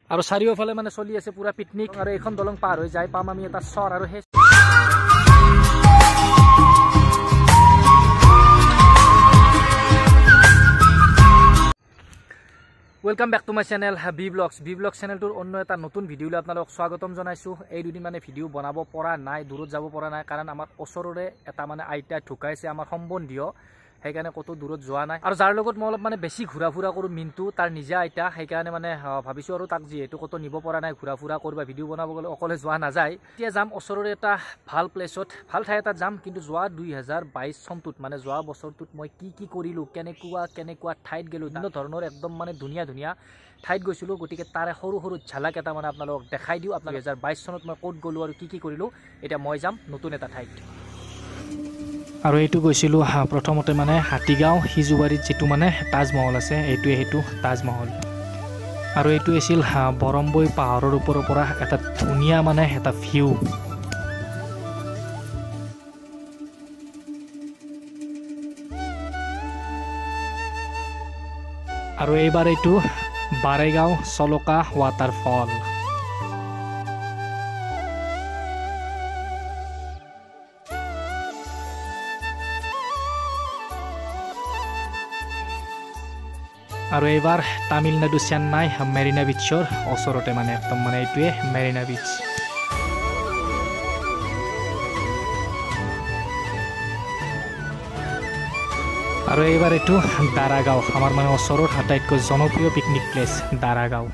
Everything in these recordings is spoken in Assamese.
আৰু চাৰিওফালে মানে চলি আছে পুৰা পিকনিক। আৰু এইখন দলং পাৰ হৈ যাই পাম আমি এটা চৰ। আৰু সেই welcome back to my channel B blogs. B blog চেনেলটোৰ অন্য এটা নতুন ভিডিঅ'লৈ আপোনালোকক স্বাগতম জনাইছোঁ। এই দুদিন মানে ভিডিঅ' বনাব পৰা নাই, দূৰত যাব পৰা নাই, কাৰণ আমাৰ ওচৰৰে এটা মানে আইতা ঢুকাইছে, আমাৰ সম্বন্ধীয়, সেইকাৰণে ক'তো দূৰত যোৱা নাই। আৰু যাৰ লগত মই অলপ মানে বেছি ঘূৰা ফুৰা কৰোঁ, মিণ্টু, তাৰ নিজা আইতা, সেইকাৰণে মানে ভাবিছোঁ আৰু তাক যিহেতু ক'তো নিব পৰা নাই, ঘূৰা ফুৰা কৰিব ভিডিঅ' বনাব গ'লে অকলে যোৱা নাযায়। এতিয়া যাম ওচৰৰে এটা ভাল প্লেচত, ভাল ঠাই এটাত যাম। কিন্তু যোৱা 2022 চনটোত মানে যোৱা বছৰটোত মই কি কি কৰিলোঁ, কেনেকুৱা কেনেকুৱা ঠাইত গ'লোঁ, বিভিন্ন ধৰণৰ একদম মানে ধুনীয়া ধুনীয়া ঠাইত গৈছিলোঁ। গতিকে তাৰে সৰু সৰু ঝালাক এটা মানে আপোনালোকক দেখাই দিওঁ। আপোনালোক 2022 চনত মই ক'ত গ'লোঁ আৰু কি কি কৰিলোঁ। এতিয়া মই যাম নতুন এটা ঠাইত। আৰু এইটো গৈছিলোঁ প্ৰথমতে মানে হাতীগাঁও সিজুবাৰীত যিটো মানে তাজমহল আছে, এইটোৱে সেইটো তাজমহল। আৰু এইটো আছিল বৰম্বৈ পাহাৰৰ ওপৰৰ পৰা এটা ধুনীয়া মানে এটা ভিউ। আৰু এইবাৰ এইটো বাৰেগাঁও চলকা ৱাটাৰফল। আৰু এইবাৰ তামিলনাডু চেন্নাই মেৰিনা বিচৰ ওচৰতে মানে একদম মানে এইটোৱে মেৰিনা বিচ। আৰু এইবাৰ এইটো দাৰাগাঁও, আমাৰ মানে ওচৰৰ আটাইতকৈ জনপ্ৰিয় পিকনিক প্লেচ দাৰাগাঁও।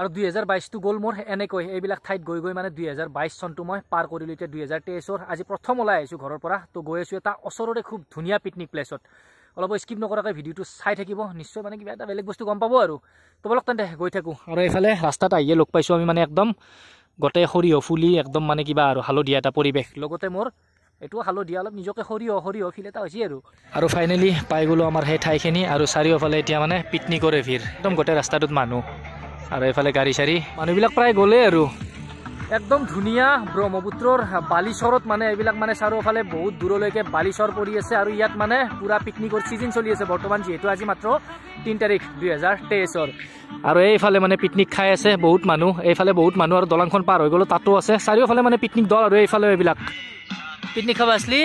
আৰু 2022টো গ'ল মোৰ এনেকৈ এইবিলাক ঠাইত গৈ গৈ মানে 2022 চনটো মই পাৰ কৰিলোঁ। এতিয়া 2023ৰ আজি প্ৰথম ওলাই আহিছোঁ ঘৰৰ পৰা, তো গৈ আছোঁ এটা ওচৰৰে খুব ধুনীয়া পিকনিক প্লেচত। অলপ স্কিপ নকৰাকৈ ভিডিঅ'টো চাই থাকিব, নিশ্চয় মানে কিবা এটা বেলেগ বস্তু গম পাব। আৰু তো বলক তেন্তে গৈ থাকোঁ। আৰু এইফালে ৰাস্তাত আহিয়ে লগ পাইছোঁ আমি মানে একদম গোটেই সৰিয়হ ফুলি একদম মানে কিবা আৰু হালধীয়া এটা পৰিৱেশ, লগতে মোৰ এইটো হালধীয়া অলপ নিজকে সৰিয়হ সৰিয়হ ফিল এটা হৈছে। আৰু ফাইনেলি পাই গ'লোঁ আমাৰ সেই ঠাইখিনি। আৰু চাৰিওফালে এতিয়া মানে পিকনিকৰে ভিৰ, একদম গোটেই ৰাস্তাটোত মানুহ। আৰু এইফালে গাড়ী চাড়ী মানুহবিলাক প্ৰায় গ'লেই। আৰু একদম ধুনীয়া ব্ৰহ্মপুত্ৰৰ বালিচৰত মানে এইবিলাক মানে চাৰিওফালে বহুত দূৰলৈকে বালিচৰ পৰি আছে। আৰু ইয়াত মানে পুৰা পিকনিকৰ ছিজন চলি আছে বৰ্তমান, যিহেতু আজি মাত্ৰ 3 তাৰিখ 2023ৰ। আৰু এইফালে মানে পিকনিক খাই আছে বহুত মানুহ, এইফালে বহুত মানুহ। আৰু দলংখন পাৰ হৈ গ'লো, তাতো আছে চাৰিওফালে মানে পিকনিক দল। আৰু এইফালে এইবিলাক পিকনিক খাব আসলি।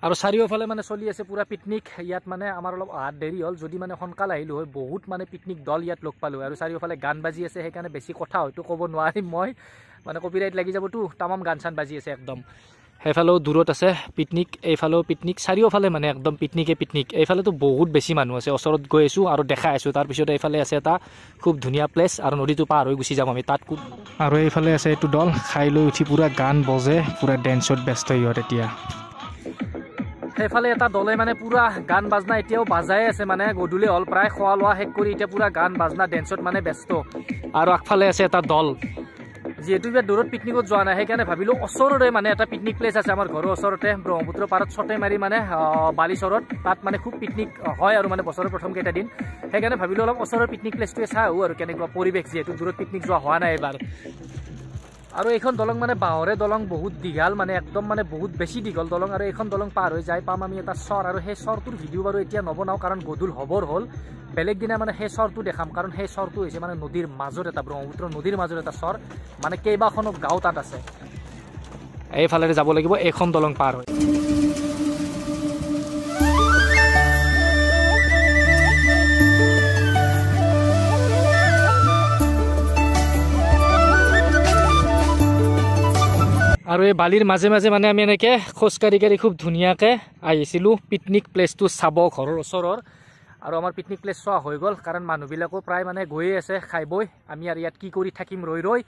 আৰু চাৰিওফালে মানে চলি আছে পুৰা পিকনিক। ইয়াত মানে আমাৰ অলপ অহাত দেৰি হ'ল, যদি মানে সোনকাল আহিলোঁ হয় বহুত মানে পিকনিক দল ইয়াত লগ পালোঁ। আৰু চাৰিওফালে গান বাজি আছে, সেইকাৰণে বেছি কথা হয়তো ক'ব নোৱাৰিম মই, মানে কপিৰাইট লাগি যাবতো। তামাম গান চান বাজি আছে একদম। সেইফালেও দূৰত আছে পিকনিক, এইফালেও পিকনিক, চাৰিওফালে মানে একদম পিকনিকে পিকনিক। এইফালেতো বহুত বেছি মানুহ আছে, ওচৰত গৈ আছোঁ আৰু দেখাই আছোঁ। তাৰপিছত এইফালে আছে এটা খুব ধুনীয়া প্লেচ, আৰু নদীটো পাৰ হৈ গুচি যাম আমি তাত। আৰু এইফালে আছে এইটো দল, খাই লৈ উঠি পূৰা গান বজে, পূৰা ডেন্সত ব্যস্ত সিহঁত এতিয়া। সেইফালে এটা দলে মানে পূৰা গান বাজনা এতিয়াও বাজাই আছে, মানে গধূলি হ'ল প্ৰায়, খোৱা লোৱা শেষ কৰি এতিয়া পূৰা গান বাজনা ডেন্সত মানে ব্যস্ত। আৰু আগফালে আছে এটা দল। যিহেতু এতিয়া দূৰত পিকনিকত যোৱা নাই, সেইকাৰণে ভাবিলোঁ ওচৰৰে মানে এটা পিকনিক প্লেচ আছে আমাৰ ঘৰৰ ওচৰতে, ব্ৰহ্মপুত্ৰ পাৰত চটে মাৰি মানে বালিচৰত, তাত মানে খুব পিকনিক হয় আৰু মানে বছৰৰ প্ৰথম কেইটা দিন। সেইকাৰণে ভাবিলোঁ অলপ ওচৰৰ পিকনিক প্লেচটোৱে চাই আহোঁ আৰু কেনেকুৱা পৰিৱেশ, যিহেতু দূৰত পিকনিক যোৱা হোৱা নাই এইবাৰ। আৰু এইখন দলং মানে বাঁহৰে দলং, বহুত দীঘল মানে একদম মানে বহুত বেছি দীঘল দলং। আৰু এইখন দলং পাৰ হৈ যাই পাম আমি এটা চৰ। আৰু সেই চৰটোৰ ভিডিঅ' বাৰু এতিয়া নবনাওঁ, কাৰণ গধূল হ'বৰ হ'ল। বেলেগ দিনা মানে সেই চৰটো দেখাম, কাৰণ সেই চৰটো হৈছে মানে নদীৰ মাজত এটা, ব্ৰহ্মপুত্ৰ নদীৰ মাজত এটা চৰ, মানে কেইবাখনো গাঁও তাত আছে। এইফালেৰে যাব লাগিব এইখন দলং পাৰ হৈ। আৰু এই বালিৰ মাজে মাজে মানে আমি এনেকৈ খোজকাঢ়ি কাঢ়ি খুব ধুনীয়াকৈ আহিছিলোঁ পিকনিক প্লেচটো চাব ঘৰৰ ওচৰৰ। আৰু আমাৰ পিকনিক প্লেচ চোৱা হৈ গ'ল, কাৰণ মানুহবিলাকো প্ৰায় মানে গৈয়ে আছে খাই বৈ। আমি আৰু ইয়াত কি কৰি থাকিম ৰৈ ৰৈ,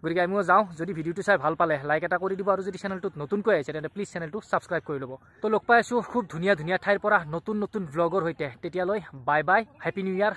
গতিকে আমিও যাওঁ। যদি ভিডিঅ'টো চাই ভাল পালে লাইক এটা কৰি দিব, আৰু যদি চেনেলটোত নতুনকৈ আহিছে তেন্তে প্লিজ চেনেলটো ছাবস্ক্ৰাইব কৰি ল'ব। তো লগ পাই আছোঁ খুব ধুনীয়া ধুনীয়া ঠাইৰ পৰা নতুন নতুন ভ্লগৰ সৈতে। তেতিয়ালৈ bye bye, happy new year.